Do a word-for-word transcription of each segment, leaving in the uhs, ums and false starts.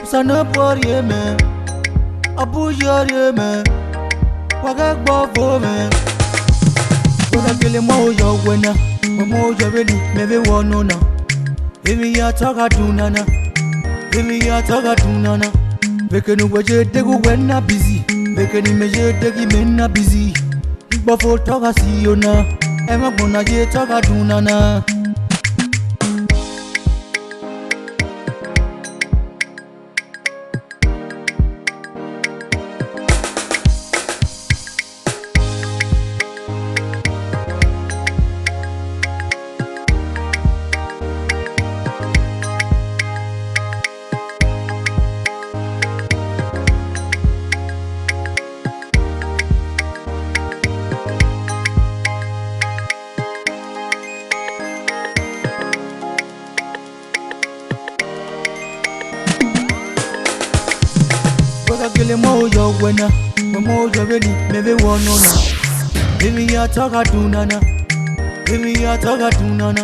Osanobua rhie mẹ, ọ bu yọ rhie mẹ, wa ghẹ gbe ọvo mwẹ. Wẹ gha gele mu aro yọ wẹ na, wẹ mu aro yọ vbene imẹ vbe wẹ ọnọna. Emwi hia te ọ gha dun nana, emwi hia te ọ gha dun nana. Vbe kene uwẹ ye deghe uwẹ na busy, vbe kene imẹ ye deghe imẹ na busy. Igbọfo te ọ gha si yo na, ẹmwẹ agbọn na ye te ọ gha dun nana. Wẹ gha gele mu aro yọ wẹ na, wẹ mu aro yọ vbene imẹ vbe wẹ ọnọna. Emwi hia te ọ gha dun nana, emwi hia te ọ gha dun nana.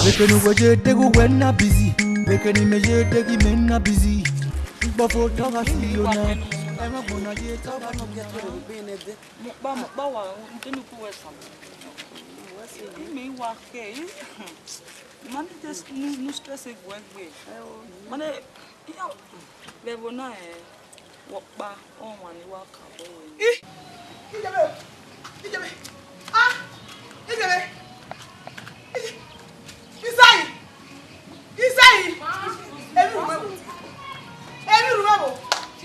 Vbe kene uwẹ ye deghe uwẹ na busy, vbe kene imẹ ye deghe imẹ na busy. Igbọfo te ọ gha si yo na, ẹmwẹ agbọn na ye te ọ gha dun nana. Mukpa, mukpa wa, nke ni ku wẹ san. Imi wa khe. Ma ne te nu, nu stress egbe egbe. Ma ne, iya, vbe ẹvbo na, eh, wẹ ọkpa, ọmwa ni wa ka bọ wẹ. Ih! Ijebe! Ijebe! Ah! Ijebe! Ijebe! Isai! Isai! Emwi ru mwẹ vbo? Emwi ru mwẹ vbo?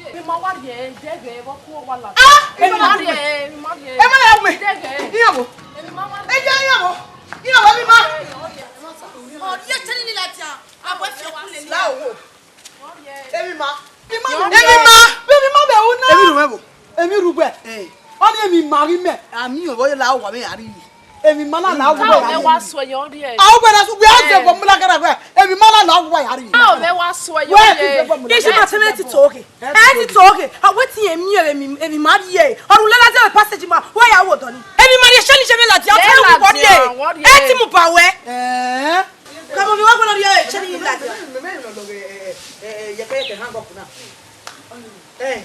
Emwi ma wa rhie, dẹghẹ, vbe ọ ku wa la. Ah! Emwi ma rhie, emwi ma rhie. Emwi ma rhie. Dẹghẹ. Iyan vbo? Emwi ma wa rhie. Eya iyan vbo? Iyan vbo emwi ma? Ọ rhie tẹni ni ladian, a wẹ fi ọkun lele. La owo. Emwi ma. Emwi ma. Emwi ma. Emwi ma vbe ru na. Emwi ru mwẹ vbo? Emwi ru gbẹ. Eh. Ọ ni emwi ma ghi mẹ. Ami ọvọ ye la owa vbe a rhie. Emwi ma na la owa vbe a rhie. Wa sue yọ rhie. A wẹ na su wẹ a zẹ vọ mu na gara wẹ. Emwi ma na la owa vbe a rhie. A wẹ wa sue yọ rhie. Ke si ma tẹmẹ ti to ke. Ẹ ti to ke. A wẹ ti emwi emwi emwi ma rhie. Ọrun lẹ na zẹ passage ma. Wẹ ya wo dọ ni. Emwi ma rhie sẹni sẹni ladian. Ẹ ti mu ba wẹ. Eh. Come on, we want to hear it. Cheni in that. Eh.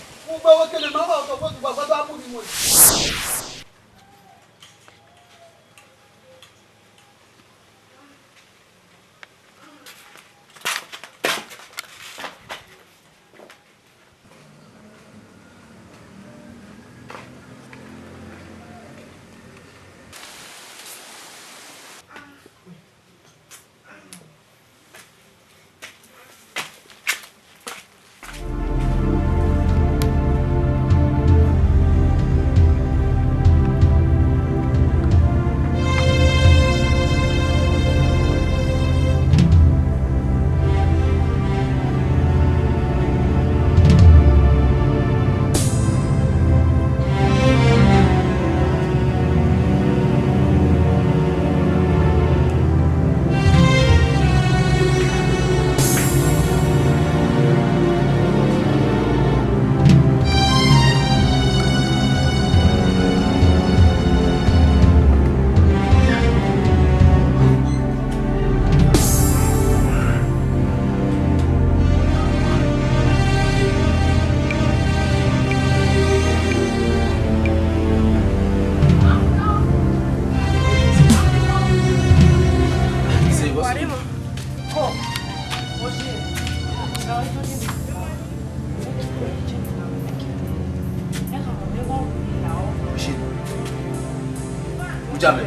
Uja mẹ.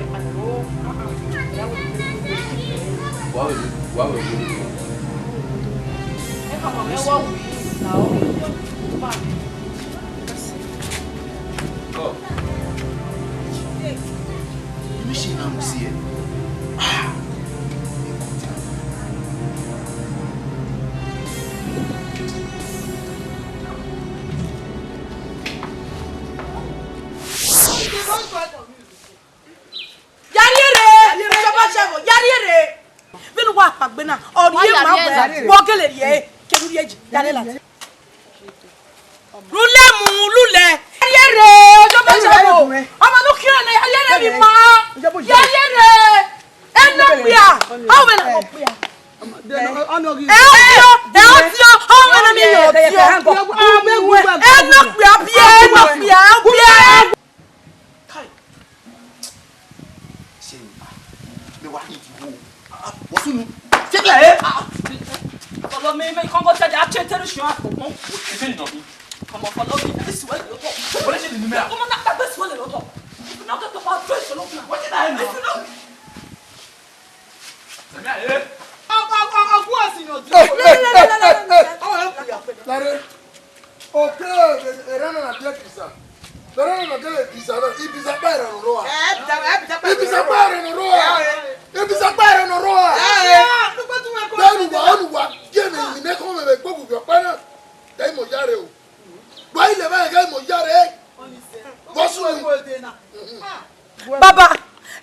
Wa wẹ, wa wẹ. Ya rhie rre, ya rhie rre. Vbene uwa kpaegbe na, ọ rhie ma wẹ, vbe ọ gele rhie ẹre, kevbe u rhie yi, ya rhie ladian. Rhulẹ mu, rhulẹ. Ya rhie rre, ọjọ ma jẹ bo. Ọmọ ne u khian nẹ, ya rhie rre emwi ma. Ya rhie rre. Ẹ nọ okpia. Ọ wẹ na nọ okpia. Ẹ ọtiọ, ẹ ọtiọ, ọmọ ne mi yọ ọtiọ. Ẹ nọ kpia biẹ, ẹ nọ kpia, ọ biẹ. Kai. Shame. Me wa need you. Ah, what's you? Take it. Ah, follow me, me come go tell the actual tell you. Ẹ ṣe nìyẹn bí? Come on, follow me. This way you go. What is it in the mirror? Come on, that, that this way you go. If you not get the power, dress your love now. What did I know? If you not Lare, oke, erha na na die pizza. Erha na na die pizza na, i pizza kpa erha ne ọ rrọọ. I pizza kpa erha ne ọ rrọọ. I pizza kpa erha ne ọ rrọọ. Bẹ́ẹ̀ ni wà, ọ ni wà, die ne i ne kọ́ mẹ vbe gbogbo ọkpa na. Ẹ i mọ yare o. Gba ilẹ̀ báyìí, ẹ i mọ yare. Vbọ sunu. Baba,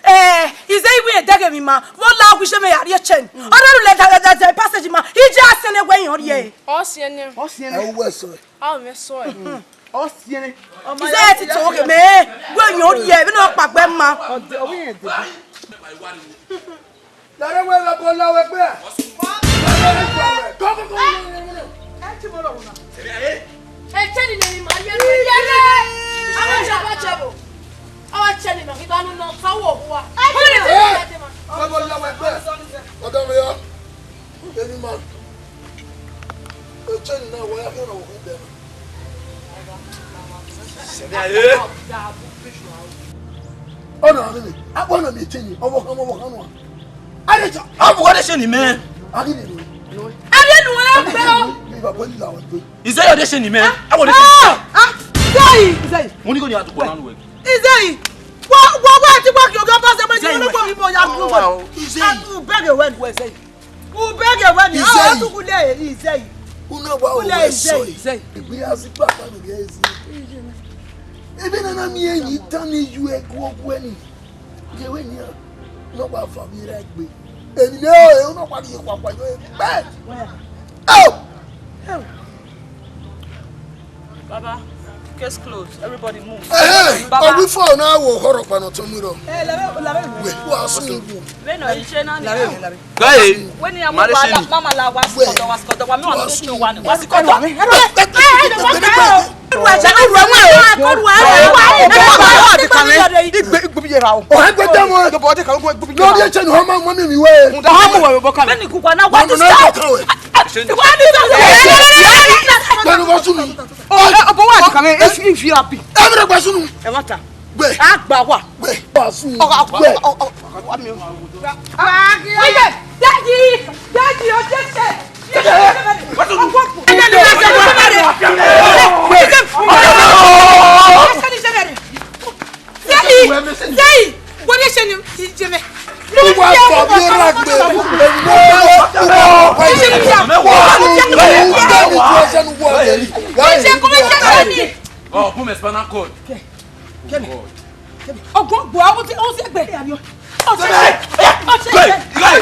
eh, ize iwi edẹghe emwi ma, vbe ọ la ọghe isẹ mẹ ya rrie chain. Ọ rre ru lẹ da da da passage ma, I je a siẹn ne wẹ yan rrie. Ọ siẹn nẹ. Ọ siẹn nẹ. Ẹ wẹ sọ. A mẹ sọ ẹ. Ọ siẹn nẹ. Ize ẹ ti to ghe mẹ, wẹ yan rrie, vbene ọ kpagbẹ ma. Ọ de, ọ wẹ yan de. Lare wẹ vbe ẹbọ la wẹ gbe. Go, go, go, go, go, go. Ẹ cheni ne emwi ma ye ye ye. Avbe ọchẹ, avbe ọchẹ vbo? Avbe ọchẹ ni ma ghi ba nu nọ, fa wo owa. Ẹ, vbe ẹbọ la wẹ gbe. Ọdọ mwẹ ya. Emwi ma. Ẹ cheni na wẹ ya khian na wo gbe na. Ọna rẹ, akpọ na miẹn etẹn ni, ọvbokhan, ọvbokhan nua. Arẹta. Abu wa de ṣe ni mẹ. Aghi ni. Arẹnu wa gbe o. Ni baba ni la wa gbe. Ize yo de ṣe ni mẹ. Abu de ṣe. Ah, ah, Izeyi, Izeyi. Mo ní kò ní àdúgbò náà lùwẹ̀. Izeyi. Wo, wo, wo, ti wa ki oga ba se ma ni ko mi mo ya ku. Izeyi. Anu bẹgẹ wẹ, wẹ Izeyi. Ubẹgẹ wẹ ni, Izeyi. Ọ tu kule Izeyi. Una wa kule o Izeyi. Izeyi. Egbe ya si pa pa ni ge ezi. Ebe na na miẹn yi tan ni yu ẹguọgu ẹni. Ye wẹ nian, nọkpa fa vbe erha egbe. Emwi ne ọ re, nọkpa rhie khuakhua yọ egbe. Oh! Baba, case closed. Everybody move. Ehe, Baba. Ọ wi fo na wo họrọ pa nọ tọn mi rọ. Eh, lare, lare. Wẹ, wa sun wo. Vbene ọ i che na ni. Lare, lare. Guy, when you are mama la, mama la, was kodo, was kodo, wa mi wa mi che wa ni. Was kodo. Igbe igbe ye ra o. O ha gbe dẹ wọn. Igbe bọ de ka igbe igbe ye ra. Lórí ẹ̀jẹ̀ ni wọ́n máa ń mọ́ mi mi wé. Mo da ha mo wẹ̀ bọ ka mi. Bẹ́ẹ̀ni kúkú náà wá ti stop. Lẹ́nu wọ́n sún mi. Ọbọ wa ti kàwé efi efi abi. Ẹ mi rẹ gba sunu. Ẹ má ta. Gbé. A gbà wà. Gbé. Wà sunu. Ọkọ ọkọ ọkọ ọkọ wa mi o. Oye, Deji, Deji, o Deji. Seyi, Seyi, wo de ṣe ni, Jeme? Uwa fọ bi ra gbe. Ewu, uwa fọ bi ra gbe. Ewu, uwa fọ bi ra gbe. Oh, boom, spinal cord. Ọgbọ́n gbọ́, ó ti, ó ti gbẹ. Ó ti gbẹ. Ó ti gbẹ.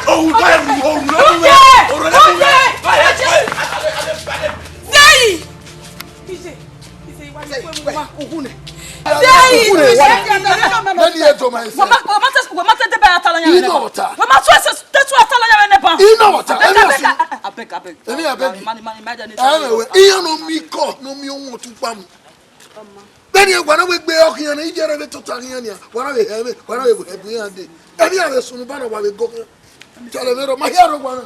Ohun tó ẹrù, ohun ló ń wẹ̀. Ọ̀rọ̀ ló ń wẹ̀. Seyi. Seyi. Lẹ́ni ètò máa ń sẹ́. Wọ́n máa, wọ́n máa tẹ́, wọ́n máa tẹ́ tẹ́ bẹ́ẹ̀ atala yẹn. Iná ọ̀tá. Wọ́n máa tún ẹsẹ̀ tẹ́ tún atala yẹn nẹ ban. Iná ọ̀tá. Abeg, abeg, abeg. Èmi àbẹ́gì. Mani, mani, mani, mani, mani. Ẹ wẹ̀, iye no mi kọ, no mi ohun ọtún pa mu. Bẹ́ẹ̀ni, wàrà wẹ̀ gbé ọkùnrin yẹn, ìjẹ́ rẹ̀ bẹ tó ta yẹn ni, wàrà wẹ̀ hẹ́ bẹ, wàrà wẹ̀ hẹ́ bẹ yẹn dé. Ẹbí àrẹ sunu bá náà wà wẹ̀ gọ́ yẹn. Tẹ̀lé mi rọ, ma hiẹ rọ wà náà.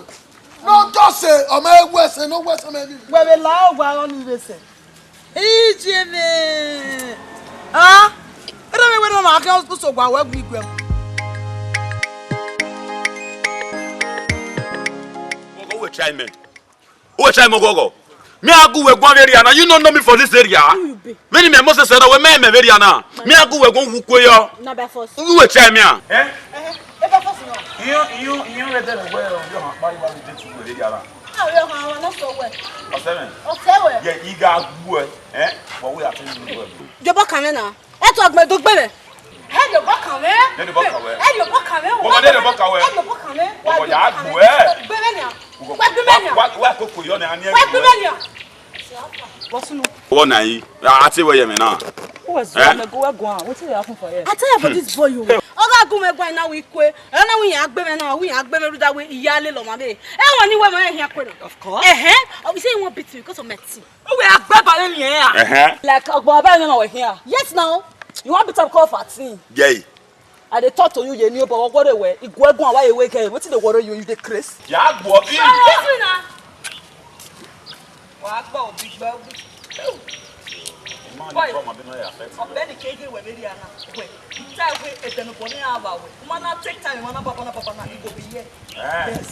N'ọ tọ sẹ, ọmọ ẹ wẹsẹ, n'ọ wẹsẹ mẹ ni. Wẹ vbe la ọgua rọ ni vbe sẹ. Ijeme. Ah? Ere mi were ma ke so gua wẹ gui gwe. Ogo we try me. Who try me ogo? Me a gu we guan vbe area na. You no know me for this area. Who you be? Many me Moses said we me me vbe area na. Me a gu we guan wu kwe yo. Na by force. Who we try me a? Eh? Eh, eh, by force no. Iyo, iyo, iyo, we dey well. Yo, ma pari wa dey to we area na. Ah, yo, ma wa no so well. O se me? O se well. Yeah, you got good, eh? But we are telling you well. Jọba kan mẹ na. Ẹ tọ gbẹ do gbẹ mẹ. Ẹ jọba kan mẹ. Ẹ jọba kan mẹ. Ẹ jọba kan mẹ. Wọ́n mọ̀ ní ẹ jọba kan mẹ. Ẹ jọba kan mẹ. Wọ́n mọ̀ yà á gbọ́ ẹ. Gbẹ mẹ ni. Wọ́n gbẹ mẹ ni. Wá, wá kókò yọ ni a ní ẹ. Wọ́n gbẹ mẹ ni. Bọ́ sínú. Wọ́n nà yín. A ti wẹ̀ yẹ̀mẹ̀ náà. Who was Eh? Who was going? Wetin dey happen for here? I tell you about this boy o. Oga, A gu mwẹ guan na wẹ ikue. Ẹ na wẹ iran gbe mwẹ na, wẹ iran gbe mwẹ rhunmwuda wẹ I ya lele ọmwa vbe. Ẹmwẹ ni wẹ mwẹ khian kue na. Of course. Ẹhẹn, ọ, you say you wan beat me because of my team. Uwẹ a gbe ba ne emwi ẹn ra? Ẹhẹn. Like, ọgbọ abẹ nọ wẹ khian. Yes now. You wan beat am because of her team? Yeah. I dey talk to you, ye ni obọ, wọ rre wẹ, I gu ẹ guan wa ye wẹ gẹ, wetin dey worry you, you dey craze? Ya gbọ bi. Sorry, excuse me na. Wa gba obi gba obi. Boy, ọbẹ ni keghi wẹ vbe rria na. Wẹ, ta wẹ ẹdẹnubọ ne a wa wẹ. Uma na take time, uma na baba na baba na, I go be here. Eh. Yes.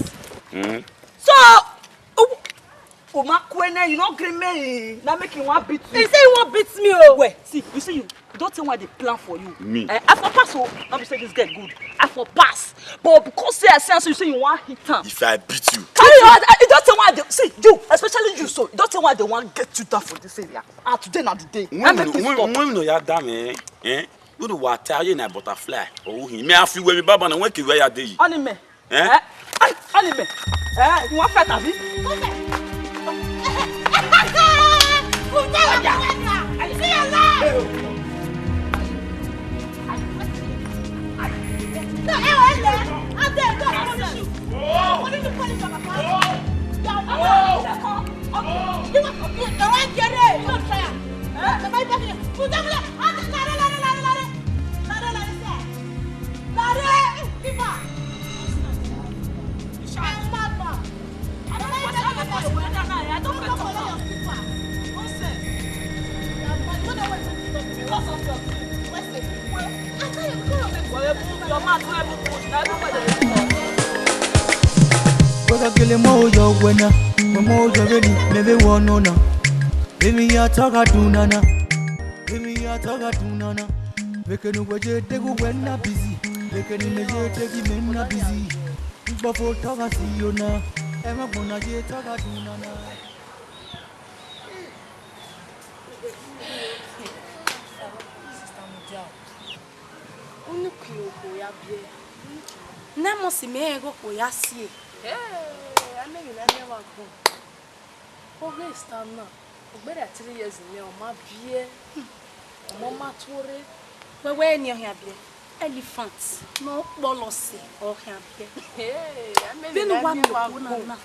Mm. So, u-, uma kue nẹ, you no gree me, na make you wan beat me. He say he wan beat me o. Wait, see, you see you, you don tell why I dey plan for you. Me? Eh, I for pass o. No be say this girl good. I for pass. But because say I see am, so you say you wan hit am. If I beat you. Carry your hand. Eh, you don tell why I dey, see, you, especially you so, you don tell why I dey wan get you down for this area. Ah, today na the day. Na When make no, this when, stop. When no ya da me, eh? Who do wa tie you na butterfly? Oh, he. Me I feel where me baba na when ki where ya dey. Honey me. Eh? Eh? Ani, ani me. Eh, you wan fight, abi? Come here. See your life. No, eh, eh, eh, I dey go police you. Police you, police you, papa. You are not welcome. You want to be the right here. You don't try. Eh? Somebody back here. Put them there. Ah, lare, lare, lare, lare. Lare, lare, sir. Lare, leave her. Wẹ gha gele mọ oyọ wẹ na, wẹ mọ oyọ vbene mẹ vbe wẹ ọnọna. Emwi ya tọ gha dun nana, emwi ya tọ gha dun nana. Vbe kene uwẹ ye deghe uwẹ na busy, vbe kene imẹ ye deghe imẹ na busy. Ugbọfo tọ gha si yo na, ẹmwẹ agbọn na ye tọ gha dun nana. Unu khin okhuo ya biẹ. Ne mọ si mẹ rẹn ghe okhuo ya sie. Hey, a miẹn emwi ne a miẹn vbe agbọn. Oghe Esther na, ọ gberra three years nẹ, ọ ma biẹ, ọmọ ma tuorre. Wẹ wẹ eni ọ khian biẹ? Elephant ne ọ kpọlọ sẹ ọ khian biẹ. Hey, a miẹn emwi ne a miẹn vbe agbọn. Vbene uwa miẹn okhuo na na,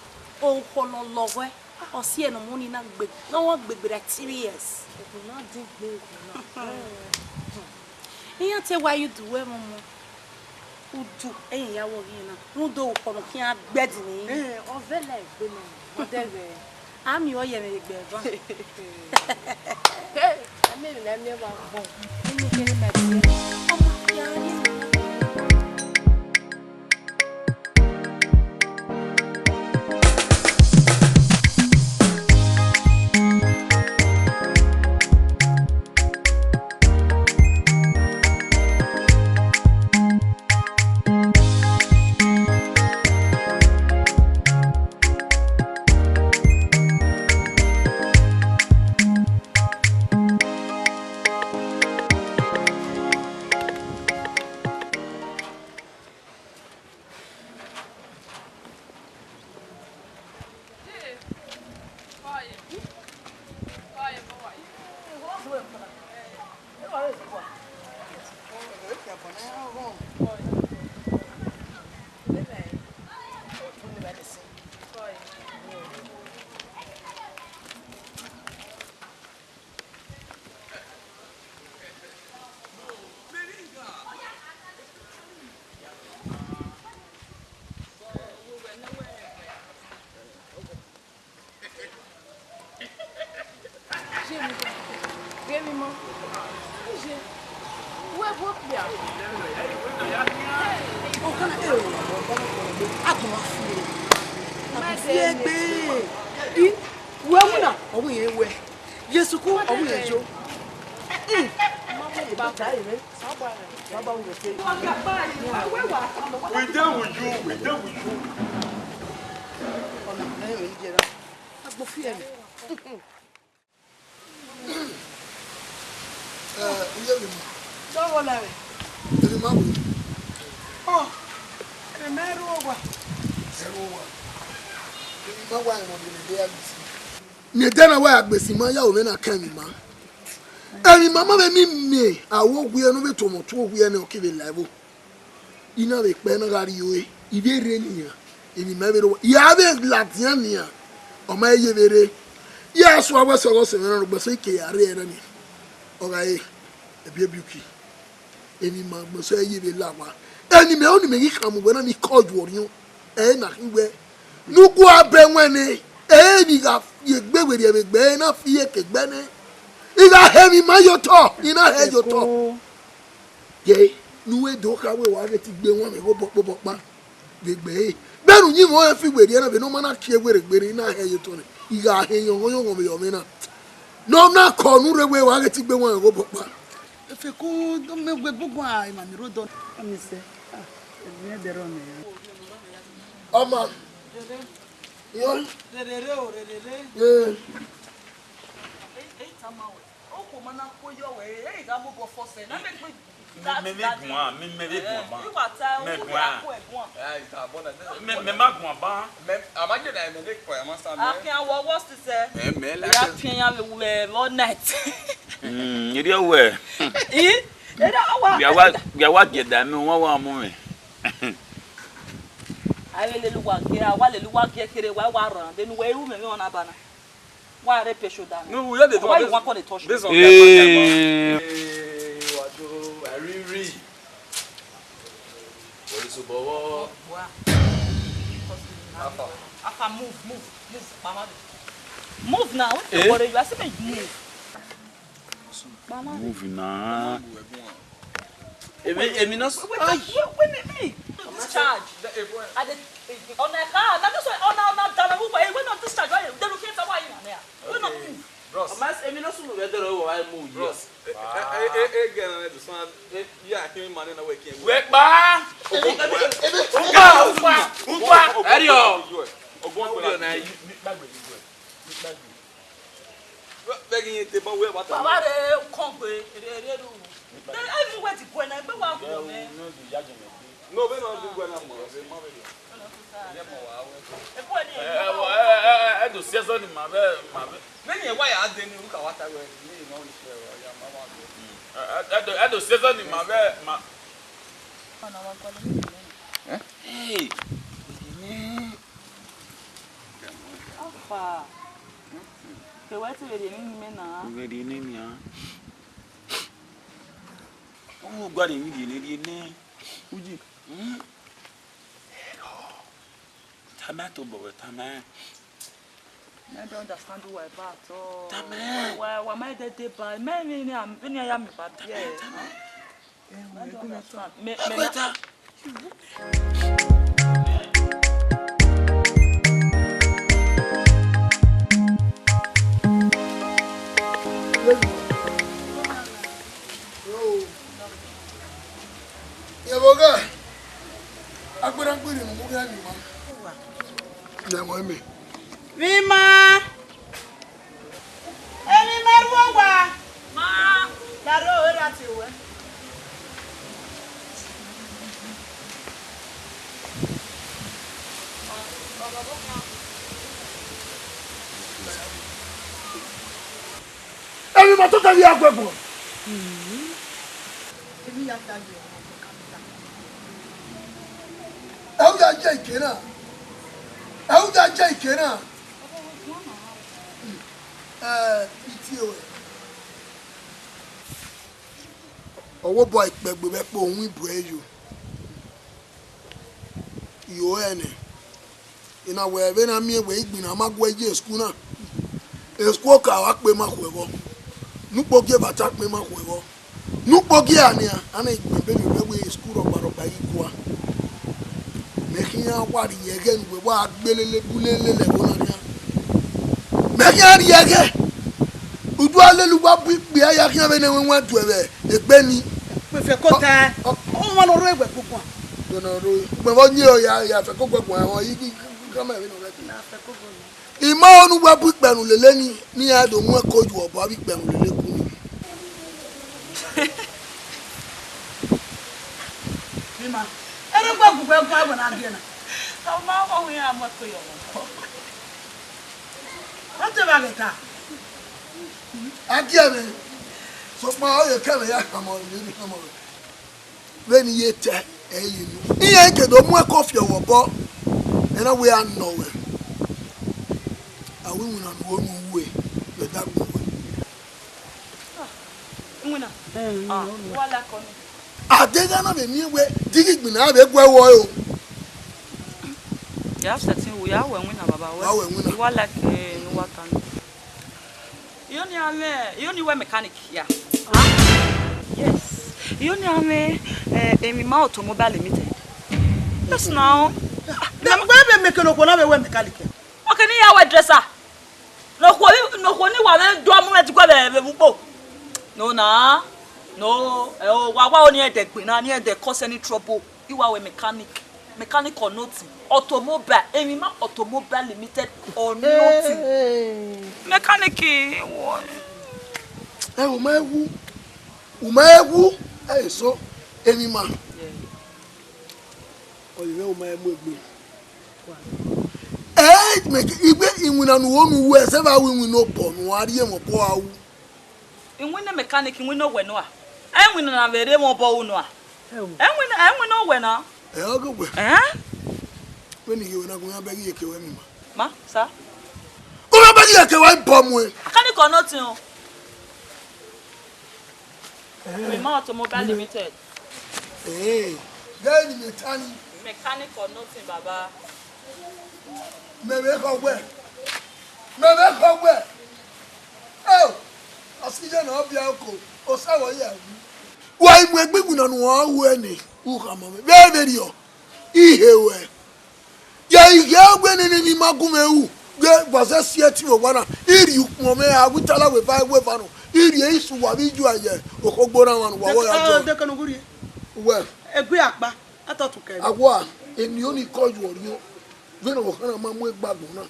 orukhọ ne ọ lọghọe, ọ si ẹre ne ọmọ ni na gbe, ne ọ gbe gberra three years. Okhuo na din gbe okhuo na. Iran te wa ye udu wẹ ẹmwẹ ọmọ, udu ẹre ya wọ ghi na, rhunmwuda orukhọ ne ọ khian gbe ẹdin ne. Ẹ, ọ vẹ la egbe nọ, ọ dẹghẹ. A miẹn ọre ye ẹmwẹ egbe ẹvan. Hey, a miẹn emwi ne a miẹn vbe agbọn. Unu kherhe ma biẹ. Ọmọ ya rrie. Ghe emwi ma. Iye. Uwẹ bu okpia. Ọkana, eh, agbọn ma fi e. Agbọn fi egbe. I, uwẹ winna, ọ winna uwẹ. Ye suku, ọ winna yo. Mm. Baba, baba, uwẹ te. We dey with you, we dey with you. Ọna, ẹ, ẹ, ẹ, agbọn fi ẹre. Eh, iye vbe ma. Dọghọ la vbe. Emwi ma wo. Ọ, emwi ma ru owa. Ẹ ru owa. Emwi ma wa emọ vbe ne de agbesi. Miẹn ẹdẹ na wa agbesi ma ya ovbi na kẹ emwi ma. Emwi ma ma vbe ni miẹn, a wo owiẹ ne ọ vbe tuọmọ tuẹ owiẹ ne ọ ke vbe la ẹvbo. I na vbe kpẹ na gha rrie ore, I vbe rre nian, emwi ma vbe rre owa. I gha vbe ladian nian, ọ ma ye vbe rre. Ya suẹn wẹ sẹ ọghe ọse mwẹ na, ugbẹn sẹ I ke ya rre ẹre nian. Ọ gha re, ẹbi ebi uki. Emwi ma gbẹn sẹ ye vbe la owa. Eni mẹ, ọni mẹ ghi khama uwẹ na ni kọ ju ọriọn. Ẹ na khin wẹ, ne u gua bẹ ẹwẹn nẹ, ẹ i ghi gha ye egbe werriẹ vbe egbe, ẹ i na fi iyeke gbe nẹ. I gha hẹ emwi ma ye otọ, I na hẹ ye otọ. Ye, ne u wẹ do kha wẹ wa ghe te igbe wan mwẹ ghe obọ kpobọ ọkpa vbe egbe ẹre. Vbene uyinmwẹ ọnrẹn fi werriẹ na, vbene ọ ma na kie werriegbe rre, I na hẹ ye otọ nẹ. I gha hẹ yọnghọn yọnghọn vbe ọmwẹ na. Ne ọ na kọ ne u rre wẹ wa ghe te igbe wan mwẹ ghe obọ ọkpa. Efeko, do mẹ wẹ gbogbo a, emwa ni rre odọ. Ami sẹ, ah, ẹgbẹn ẹdẹrẹ ọmọ ya. Ọma. Yo. Rerere o, rerere. Eh. Ei, ei, tama wẹ. Okhuo ma na kue yọ wẹ, ei, gha mu obọ fọ sẹ. Na mẹ gbe. Mẹ, mẹ vbe guan, mẹ, mẹ vbe guan ban. Mẹ guan. Mẹ, mẹ ma guan ban. Mẹ, a ma je na mẹ ne kpọ ya ma sa mẹ. Afian wọ wọ sisẹ. Mẹ, mẹ la. Ya fian ya vbe all night. Mm, iri ọwẹ. I? Iri ọwẹ. Bia wa, bia wa gie da mi, wa wa mu mi. A vbe lele uwa gie, a wa lele uwa gie kherhe, wa wa rran, de ne uwẹ ru mẹ mwẹ ọna bana. Wa rre pressure down. No, we just dey talk. Why you wan call the touch me? Based on their content, man. Eh. Eh, wa do, I really, really. What is about? Wa. Afa. Afa, move, move, move, mama. Move now. What you worry? You are saying move. Move now. Emi, emi no s-, wait, wait, wait, wait, wait. Discharge. I dey, ọna ẹka, na this one, ọna, ọna da mẹ wẹ, wẹ no discharge, why? They look at why you there. Why not move? Bros. Ọma, emi no sunu vbe dọrọ wẹ wa mu yi. Bros. Eh, eh, eh, eh, eh, girl, na this one. Eh, yeah, I can't man na we can. Wẹ kpa. Emi, emi, emi. Upa, upa, upa. Ẹriọ. Ogun ọgbọ na yi. Vbe ghi te ban wẹ wa ta. Baba re kongbe, re, re ru. Ẹ mu wẹ ti guẹ na, egbe wa guẹ nẹ. No, vbene ọ di guẹ na mọ, vbe ma vbe yo. Ẹ, ẹ, ẹ, ẹ, ẹ do si ẹzọ ni ma vbe, ma vbe. Vbene wa ya dee ni, u ka wa ta wẹ, ni ma wi se, ọ ya ma wa dee. Ẹ, ẹ, ẹ do, ẹ do si ẹzọ ni ma vbe, ma. Hey. Afa. Ke wẹ te vbe rhie emwi ne imẹ na. Vbe rhie ne nian. U gua rhie emwi rhie ne rhie ne. Uji. Hmm? Tama tobọ wẹ tama. I don't understand who I bat. Tama. Wa, wa, wa ma dede ba. Me, me, me, me, me, ya mi ba. Tama, yeah. Tama. Me, me, me. Agbata. Yevbe ọghe, agbera gbiri ne u mu ghe ne ima. Lẹ ẹmwẹ mẹ. Vbe ima. Emwi ma rhuo owa. Ma. Lare ore ra tie wẹ. Emwi ma tota ghi a gu ẹguọn. Emwi ya ta ye. Ẹ u ya je ike na. Ẹ u ya je ike na. Ẹ, I tie ruẹ. Ọ wẹ obọ ikpẹgbe vbe ẹkpo, uhunmwu ibuẹ yo. Yo ẹnẹ. I na wẹ vbene a miẹn wẹ igbinna ma gu ẹ ye school na. School ka wa kpe ma khuẹvbọ. Ne ukpo gie vbe a ta kpe ma khuẹvbọ. Ne ukpo gie a nian, a na gbe ebe ne wẹ school rọkpa rọkpa ghi gua. Mẹ khian wa rhie ẹghẹ ne uwẹ wa gbe lele bu lele lẹ ẹvbo na nian. Mẹ khian rhie ẹghẹ. Udu a lele uwa bu ikpia ya khian vbene ẹwẹn wan duẹ vbe egbe ni. Pẹfẹ kota. Ọ, ọ, ọmwa ne ọ rre wẹ kpokpua. Dọnọ ro. Ugbẹn vbe ọ yin ọ ya, ya fẹ koko ẹguan ẹmwẹ, i, i, i, i, i, i, i, i, i, I ma ho ne uwa bu ikpẹrun lele ni, ne iran do mu ẹko yu obọ avbe ikpẹrun lele ku ni. Ima, ere gbe gu gbe gua wẹ na gie na. Ọ ma kọ wẹ iran mu ẹko yọ obọ. Ọ te vbe aghẹ ta. A gie mwẹ, sokpan ọ ye kẹ mwẹ ya khama ọre, ne I khama ọre. Vbene I ye te, Ẹ i ye unu. Iran ke do mu ẹko fi ọvbọ, ẹ na wẹ a nọ wẹ. A wẹ iwinna ne u ho ne u ru ẹre, vbe ẹdagbọn wẹ. Ah, iwinna. Eh, ah, iwinna. Wa la ẹko ni. A deghẹ na vbe miẹn wẹ, dighi igbinna vbe gu ẹe vbọ o. Ya sẹtin ru, ya wẹ iwinna, baba wẹ. Wa wẹ iwinna. Wa la ẹko, eh, ne uwa ta ni. Iyo ni a mwẹ, iyo ni wẹ mechanic ya. Yes. Iyo ni a mwẹ, eh, Emima Automobile Limited. Yes now. Na wẹ vbe mechanic, okhuo na vbe wẹ mechanic ya. Okay, ne I ya wẹ dresser. Ne okhuo ni, ne okhuo ni wa mwẹ do mu mwẹ diguẹ vbe, vbe ukpo. No na. No, eh, o, wa wa o ni ẹdẹ gbe na, ni ẹdẹ cause any trouble. I wa wẹ mechanic. Mechanic or nothing. Automobile. Emima Automobile Limited or nothing. Hey. Mechanic, wo. Ẹ, u ma wu. U ma wu. Ẹ, so, Emima. Yeah. Ọ ye mwẹ, u ma mu egbe. Ẹ, mẹ, igbe iwinna ne u ho ne u ru ẹre, zẹ vbe a ru iwinna obọ ne uwa rhie mwẹ obọ a ru. Iwinna mechanic, iwinna owẹ nua. Ẹ iwinna na vbe rhie mwẹ obọ ru nua. Ẹ iwinna, ẹ iwinna owẹ na. Ẹ, ọ ghe wẹ. Ẹ? Vbene I ghe wẹ na, gu mwẹ bẹghe iyeke ruẹ Emima. Ma, sa? U mwẹ bẹghe iyeke ruẹ bọ muẹn. Mechanic or nothing o. Emima Automobile Limited. Ee, ghe ni mẹ ta ni. Mechanic or nothing, baba. Mẹ vbe khọ wẹ. Mẹ vbe khọ wẹ. Oh, oxygen ọ biẹ oko, osa vbe ọ ya wu. Wa i mu egbe iwinna ne uwa ru ẹre ne u khama mwẹ. Vbe vberriọ, I he ruẹ. Ya ighe ọghe nene ne ima gu mwẹ ru, ghe wa zẹ si ẹtin vbe owa na, I rhie ukpọn mwẹ a wẹ itala weva weva nọ, I rhie isu wa vbe ijuẹ ye okhogbo na mwa ne uwa wẹ ya dọ. Dekẹn ne u rhie. Uwẹ. Egbe akpa, a tọ tu kẹ. Awa, eni oni kọ yuọ rhiọn, vbene ọvbokhan na ma mu egbe agbọn na.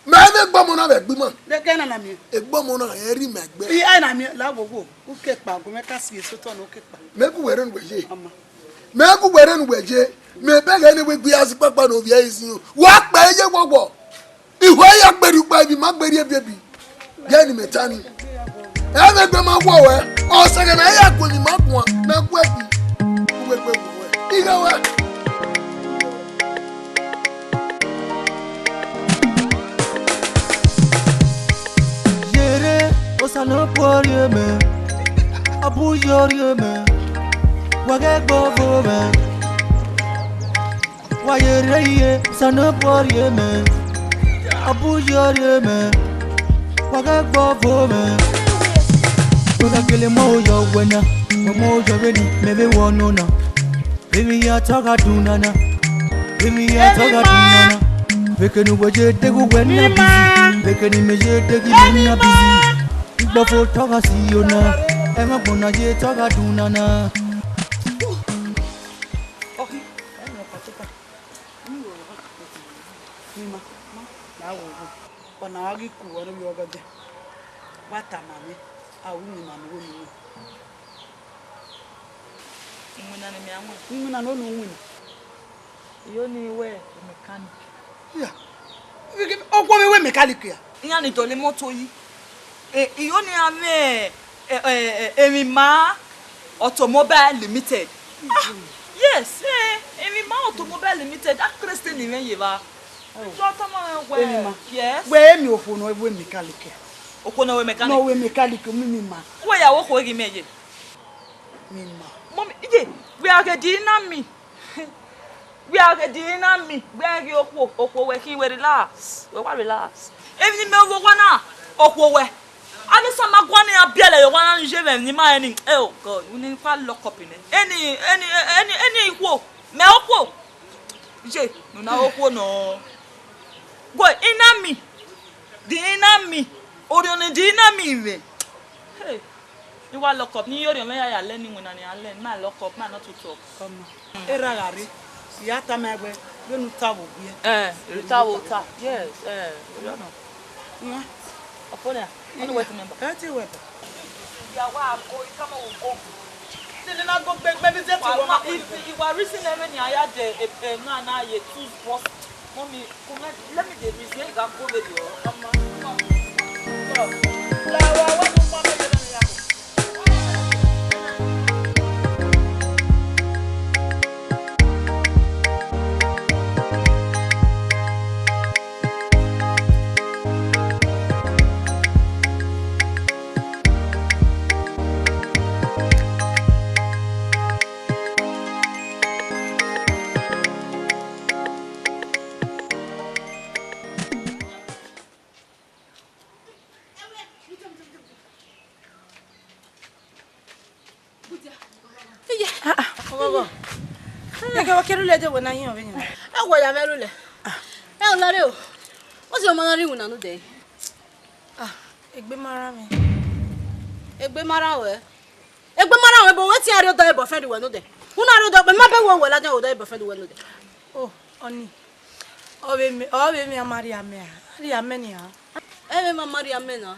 Mẹ vbe egbe ọmọ na vbe ẹgbẹ ima. Dekẹn na na miẹn. Egbe ọmọ na, ẹ rhie ima egbe. I, ẹ na miẹn, la wo wo, u ke kpa, gu mwẹ ka si eso otọ ne u ke kpa. Mẹ gu wẹ rre ne uwẹ ye. Ọma. Mẹ gu wẹ rre ne uwẹ ye, mẹ bẹghe ne wẹ gbe iran zẹ ikpakpa ne ovbi ẹre zin. Wa kpẹ ye wọwọ. Ihua ya gberri ukpa, ebi ma gberri ebiebi. Ghe ni mẹ ta ni. Ẹ vbe egbe ma wọ wẹ, ọ sẹ ẹghẹ ne a ya gu emwi ma guan, ne a gu ẹbi. Uwẹ gbe wọ wẹ. Ighe wẹ. Yere, Osa ne ọ bu orhiọn mẹ, ọ bu ye orhiọn mẹ, wa ghẹ gbe ọvo mwẹ. Wa yere ye, Osa ne ọ bu orhiọn mẹ, ọ bu ye orhiọn mẹ, wa ghẹ gbe ọvo mwẹ. Wẹ gha gele mu oyo wẹ na, wẹ mu oyo vbene mẹ vbe wọ nọ na. Vbene I ya tọ gha dun nana, vbene I ya tọ gha dun nana. Vbe kene uwẹ ye deghe uwẹ na busy, vbe kene imẹ ye deghe imẹ na busy. Igbọfo tọ gha si yo na, ẹmwẹ agbọn na ye tọ gha dun nana. Emima, ma, ma, na wo wo. Ọna ghi ku ọre ovbi ọghẹdẹ. Wa tama mwẹ, a ru iwinna ne u ho ne u ru. Iwinna ne mẹ a winna. Iwinna ne u ho ne u winna. Iyo ni wẹ mechanic. Ya. Okhuo vbe wẹ mechanic ya. Iran ni dọlọ imọto yi. E, iyo ni a mwẹ, e, e, e, Emima Automobile Limited. Ah, yes, eh, Emima Automobile Limited. A Christian ni mwẹ ye evba. Jọ tama mwẹ wẹ. Emima. Yes. Wẹ emi okhuo ne ọ wẹ mechanic. Okhuo ne ọ wẹ mechanic. Ne ọ wẹ mechanic, mi, mi ma. Wẹ ya wẹ okhuo ghi mẹ ye. Mi ma. Mummy, iye, wẹ a ghe di na mi. Wẹ a ghe di na mi, wẹ a ghe okhuo, okhuo wẹ khin, wẹ relax, wẹ wa relax. Emwi ne imẹ vbe owa na, okhuo wẹ. Avbe Osa ma guan ne iran biẹlẹ ye owa na ni ye mwẹ emwi ne ima rẹn ni. Oh God, unu ni kwa lock up nẹ. Eni, eni, eni, eni ikhuo, mẹ okhuo. Ye, ne u na okhuo nọ. Wẹ, I na mi, di I na mi, orhiọn ne di I na mi mwẹ. Hey. I wa lock up, ne I ye orhiọn mwẹ ya ya lẹ ne iwinna ne iran lẹ, ma lock up, ma not to talk. Ọmọ, erha gha rre, I ya tama ẹn wẹ, vbene u ta vbe owiẹ. Eh, u ta vbe ota, yes, eh, orhiọn nọ. Ọfo nia, ọnii wẹ te mẹ ba? Ẹ te wẹ ba. Ya wa go, I come on, we go. Te ne na go gbe, gbe mi zẹ ti wọ ma. If you are reason every ni a ya de, eh, eh, na, na ye two boss. Mommy, come here. Let me dey reason. You can go with your mama. Come on. Come on. La wa wa do mama. Ọghọ. Eke wa ke rhulẹ de wẹ na yin ọvbe yan. Ẹ wẹ ya mwẹ rhulẹ. Ẹ o lare o. What's your mother ring una nude? Ah, egbe ma rran mwẹ. Egbe ma rran wẹ. Egbe ma rran wẹ, but wetin a rhie odọ boyfriend wẹ nude? Una rhie odọ, ma bẹghe wẹ ladian odọ boyfriend wẹ nude. Oh, honey. Ọ vbe mẹ, ọ vbe mẹ a ma rhie amẹ a. A rhie amẹ nia. Ẹ vbe ma ma rhie amẹ na.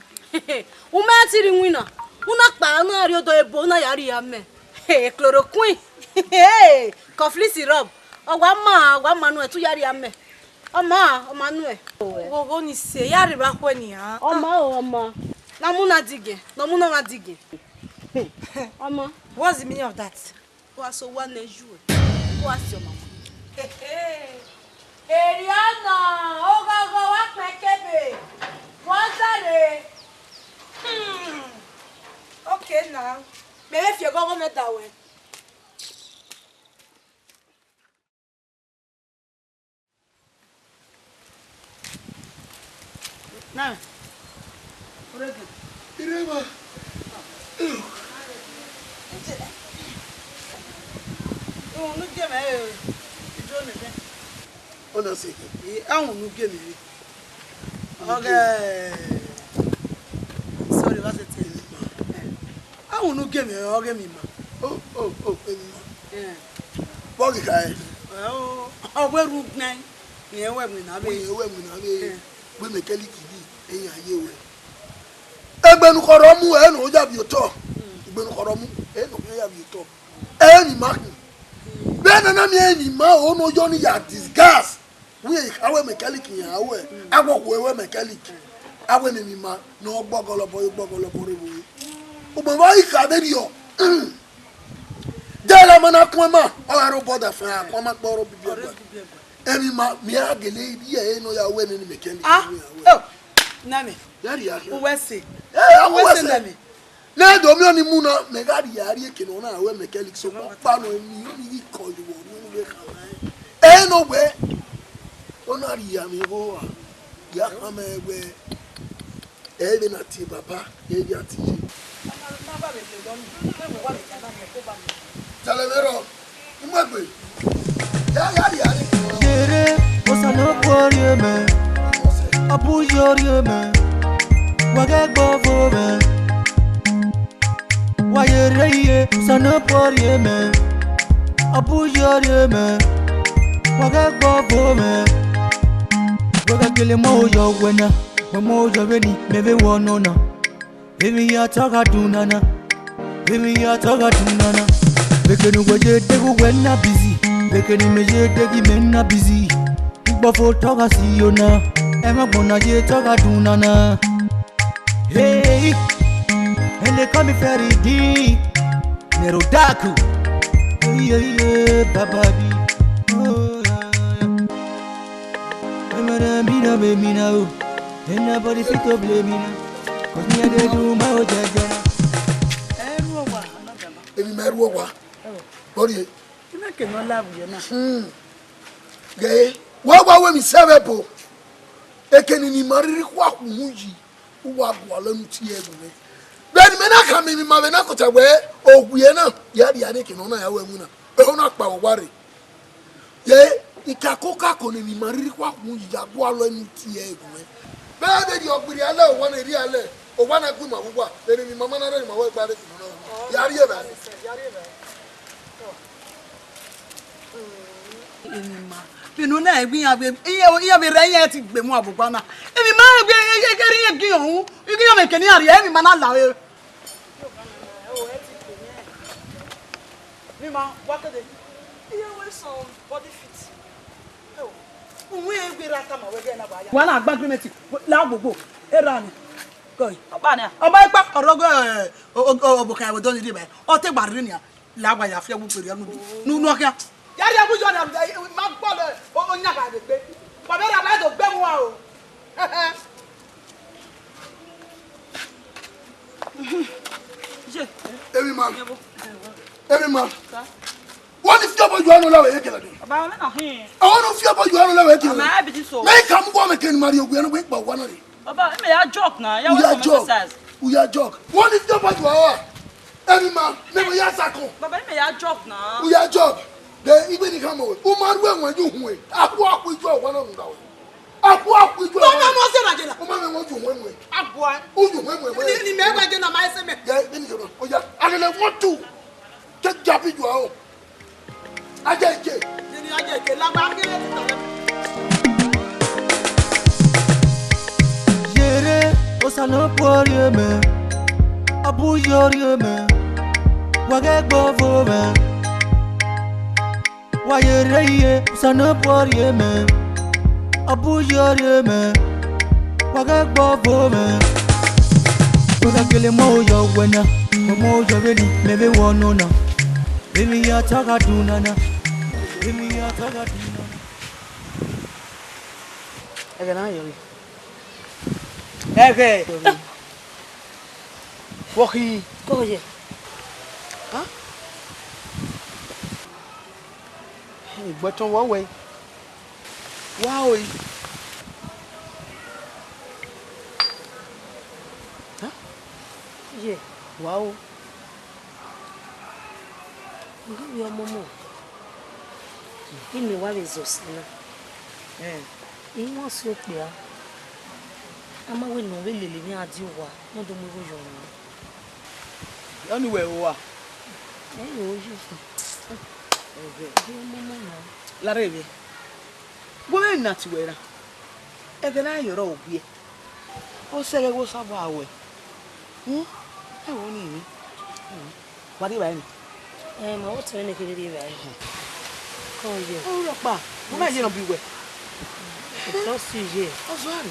U ma ti rhie iwinna. Una kpa na rhie odọ ebo na ya rhie amẹ. Hey, chloroquine. Hey, cough syrup. Ọ wa ma, ọ wa ma nuẹn, te u ya rhie amẹ. Ọ ma, ọ ma nuẹn. Ghogho ni se, ya rre evba khuẹ nia. Ọ ma o, ọ ma. Na mu na digiẹn, na mu na mwa digiẹn. Ọ ma. What's the meaning of that? Wa so wa nẹ yu ẹ. Wa si ọma. Eriana, oghọghọ wa kpẹn kebe. Wa zare. Hmm. Okay now. Mẹ vbe fi ẹghọghọ mẹ da wẹ. Na, orege. Irẹmwa. Uhunmwu ne u gie mwẹ re, iduo nẹ. Ọ na sẹ. Ẹ, uhunmwu ne u gie mwẹ re. Ọghe, sorry, wa sẹ tie. Uhunmwu ne u gie mwẹ re, ọghe emwi ma. O, o, o, emwi ma. Eh. Vbọ ghi kha ẹre? Ẹ o, ọ wẹ rhunmwuda, rẹn wẹ winna vbe. Rẹn wẹ winna vbe. Eh. Wẹ mechanic ni, iran ye wẹ. Egbe ne u khọrọ mu, ẹ ne ọ ya vbe otọ. Mm. Egbe ne u khọrọ mu, ẹ ne ọ ya vbe otọ. Ẹ ne ima khin. Mm. Vbene a na miẹn emwi ma, ọ ne ọ yọ ni ya disgust. Wẹ awẹ mechanic yan, awẹ, mm, awẹ okhuo wẹ mechanic. Awẹ ne emwi ma, ne ọ gbọgọlọbọ, ọ gbọgọlọbọ rre vbe. Ugbẹn vbe ọ ghi kha vberriọ. De la ma na kuẹn ma, ọ gha rre obọ da fan, a kuẹn ma kpọ rre obibi ẹgba. Emwi ma, mẹ a gele rhie ẹre ne ọ ya wẹ nene mechanic. Ah, oh, na mẹ. Ya rhie a khian. Uwẹ sẹ. Eh, uwẹ sẹ. Uwẹ sẹ na mẹ. Ne do miẹn ọni mu na, mẹ gha rhie a rhie eke ne ọ na wẹ mechanic so kpa nọ emwi, ọni ghi kọ ye vbe ọni vbe kha na. Ẹre nọ wẹ, ọ na rhie a mwẹ vbe owa, ya khama ẹre wẹ, ẹ vbe na tie baba, ẹ vbe a tie iye. Talẹ mwẹ rọ, u mu egbe. Ya, ya, ya, ya. Yere, Osanobua rhie mẹ, ọ bu yọ rhie mẹ, wa ghẹ gbe ọvo mẹ. Wa yere iye, Osanobua rhie mẹ, ọ bu yọ rhie mẹ, wa ghẹ gbe ọvo mẹ. Wẹ gha gele mu aro yọ wẹ na, wẹ mu aro yọ vbene imẹ vbe wẹ ọnọna. Emwi ya tọ gha dun nana, emwi ya tọ gha dun nana. Vbe kene uwẹ ye deghe uwẹ na busy, vbe kene imẹ ye deghe imẹ na busy. Ugbọfo tọ gha si yo na, ẹmwẹ agbọn na ye tọ gha dun nana. Hey, and they call me Ferry D, Nero Daku. Yeah, yeah, Baba B. Oh, yeah, yeah. Hey, man, I mean, I mean, I mean, oh. Ain't nobody fit to blame me now. 'Cause me, I dey do my own jeje. Ẹ ru owa, another man. Emwi ma ru owa. Oh. Bọrhie. Ina ke nọ la vbe na. Hmm. Ghe, wa wa wẹ emwi sẹ vbe ẹbo. Eke ne emwi ma rhirhi khua khu uhunmwu yi, u wa gualọ enu tie ẹre gu mwẹ. Vbene imẹ na khama emwi ma vbe na kota wẹ, owiẹ na, ya rhie eke ne ọ na ya wẹ winna. Ehọ na kpa vbe owa rre. Ye, ikakokako ne emwi ma rhirhi khua khu uhunmwu yi, ya gualọ enu tie ẹre gu mwẹ. Vbe a vbe rhie ọgbirri alẹ, owa na rhie alẹ, owa na gu ima vbe uwa, vbene emwi ma ma na rre, ima wẹ gba rre eke ne ọ na. Ya rhie evbare. Emwi ma. Vbene ọ na gbe iran vbe, iran, iran vbe rre iran ti gbe mu avbe ọgua na. Emwi ma gbe, e, e, e, iran gi iran ru, iran vbe kene iran rhie, emwi ma na la vbe. Emwi ma, wa kede. Iran wẹ some body fit. Uwẹ egbe ra tama wẹ gẹ na wa ya. Wa na gba agreement, la gbogbo, era ni. Koi. Ọkpa nia. Ọba ikpa, ọrọgọ, eh, o, o, o, obokan ẹvbo dọni rhie bae. Ọ te gba rhie nia. La wa ya fi ẹwu kpere nu, nu, nu ọkhian. Ya rhie ẹwu yọ na, ma gbọlọ, o, o, yan ba vbe gbe. Wa vbe ra ba do gbe mu a o. Ye. Emwi ma. Emwi ma. Sa. Wọ́n ní fi ọbọ yọ ọ́nà lẹ́wọ̀ yẹn kẹlẹ́ dùn. Ọba wọn náà hìn. Àwọn náà fi ọbọ yọ ọ́nà lẹ́wọ̀ yẹn kẹlẹ́. Ọmọ ẹ bìtì so. Mẹ́yìn kà mú bọ́ mi kẹ́ni mari ogun ẹnu pé pọ̀ wọ́n náà ni. Ọba, ẹ mẹ ya joke na, ya wọ́n sọ mẹ́sẹ̀sáìsì. Uya joke. Wọ́n ní fi ọbọ yọ ọ́nà. Emwi ma, mẹ vbe ya sakọ. Baba, mẹ ya jog na. U ya jog. De igbe ni khama wẹ. U ma ru ẹwẹn ye uhunmwu. Akhuakhua ijo ọwa nọ rhunmwuda wẹ. Akhuakhua ijo ọwa. Baba, mọ sẹ na je na. U ma mwẹ ẹwẹn ye uhunmwu ẹwẹn. Agbua. U ye uhunmwu ẹwẹn. Ni, ni mẹ wẹ je na ma ẹse mẹ. Ya, de ni jọ na. Oya, a lele one, two. Ke jabi ju aro. Aja ike. Ni, ni aja ike. Lagba, a gele ti tọlẹ. Yere, Osa ne ọ bu ọrriọ mẹ, ọ bu ye ọrriọ mẹ, wa ghẹ gbe ọvo mwẹ. Wa ye rre iye, Osa ne ọ bu ọrriọ mẹ, ọ bu ye ọrriọ mẹ, wa ghẹ gbe ọvo mwẹ. Wa gha gele mu oya wẹ na, mu oya vbene mẹ vbe wẹ ọnọna. Emwi ya ta gha dun nana, emwi ya ta gha dun nana. Ẹghẹ na yọ rre. Ẹghẹ. Vbọ khin? Kọ ye. Ha? Egbe ọtẹn vbọ wẹ? Wa oi. Ha? Ye. Wa o. Ngi vbe ọmọmọ, imẹ wa vbe zẹ ọse na. Eh. I wan si okpia, a ma wẹ ne ọ vbe lele emwi a di owa, ne ọ do mu igho yọ nọ. Ọni wẹ ro a? Ẹ i ro ye. Ẹghẹ. Vbe ọmọmọ na. Larre vbe. Wẹ na ti wẹ ra. Ẹghẹ na yọrọ owiẹ. Ọ sẹ ẹghẹ wẹ Osa vbe a wẹ. Hmm? Ẹ wo ni. Hmm. Wa rri evbare ni? Ẹ, ma vbe otọ nene kherhe rri evbare. Kọ ye. Ọ rọkpa, mo ma ye nọ bi wẹ. Otọ si ye. Ọ zua ni.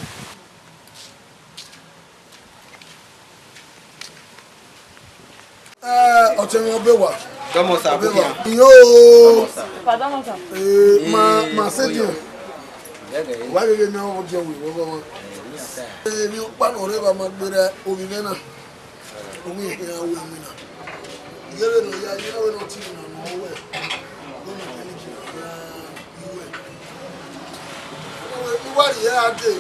Ẹ, ọtẹn mwẹ ọbe wa. Dọmọ sa, ọbe wa. Iyo. Dọmọ sa. Padà mọ sa. Ee, ma, ma sẹ diẹ. Wa ghe ghe ne ọ diẹ wi, wọ bọ wọn. Ee, emwi ọkpa ne ọ rre evba ma gberra ovbi mwẹ na. Ovbi mwẹ khian ru ẹmwẹ na. Iye vbene ọ ya, iye vbene ọ tie na nọ wẹ. Wẹ mechanic na khian ru ẹmwẹ. I wa rhie ẹre dee.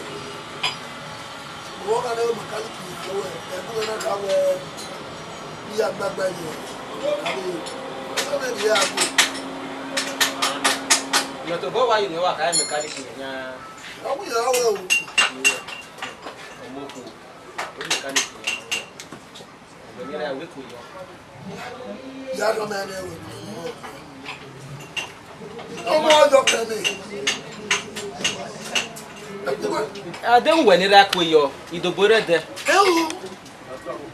Ọ gha rre mechanic na wẹ, ẹbu mwẹ na kha wẹ, I ya gbagba ye. Avbe, avbe rhie ẹre dee. Mẹ tobọ wa ye ne wa kha mechanic na khian. Ọ wu ya wẹ o. Ọmọ okhuo, mechanic na. Ya dọ mẹ nẹ wẹ. Ọmọ ọjọ kẹmẹ. Ade uwẹ ne ra kue yọ, idobo rẹ dẹ. Ẹhu.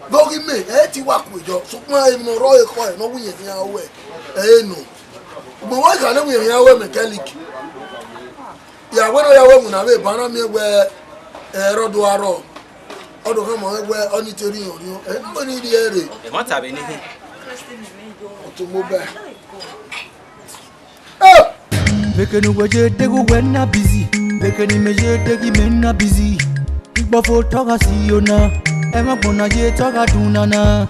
Vbe ọ ghi mẹ, ẹ ti wa kue yọ, sokpan emwi ne ọ rrọọ ekhọe ne ọ wu yẹn khian wẹ, ẹ i nọ. Ugbẹn wa gha ne wu yẹn khian wẹ mechanic. Ya wẹ ne ọ ya wẹ winna vbe eba na miẹn wẹ, ẹ, rẹ ọ do arrọọ. Ọ do khama mwẹ wẹ ọ ni te rhiọn rhiọn. Ẹ, ne wẹ ni rhie ẹre. Ẹmwata vbe ne khin. Automobile. Eh! Vbe kene uwẹ ye deghe uwẹ na busy, vbe kene imẹ ye deghe imẹ na busy. Igbọfo tọ gha si yo na, ẹmwẹ agbọn na ye tọ gha dun nana.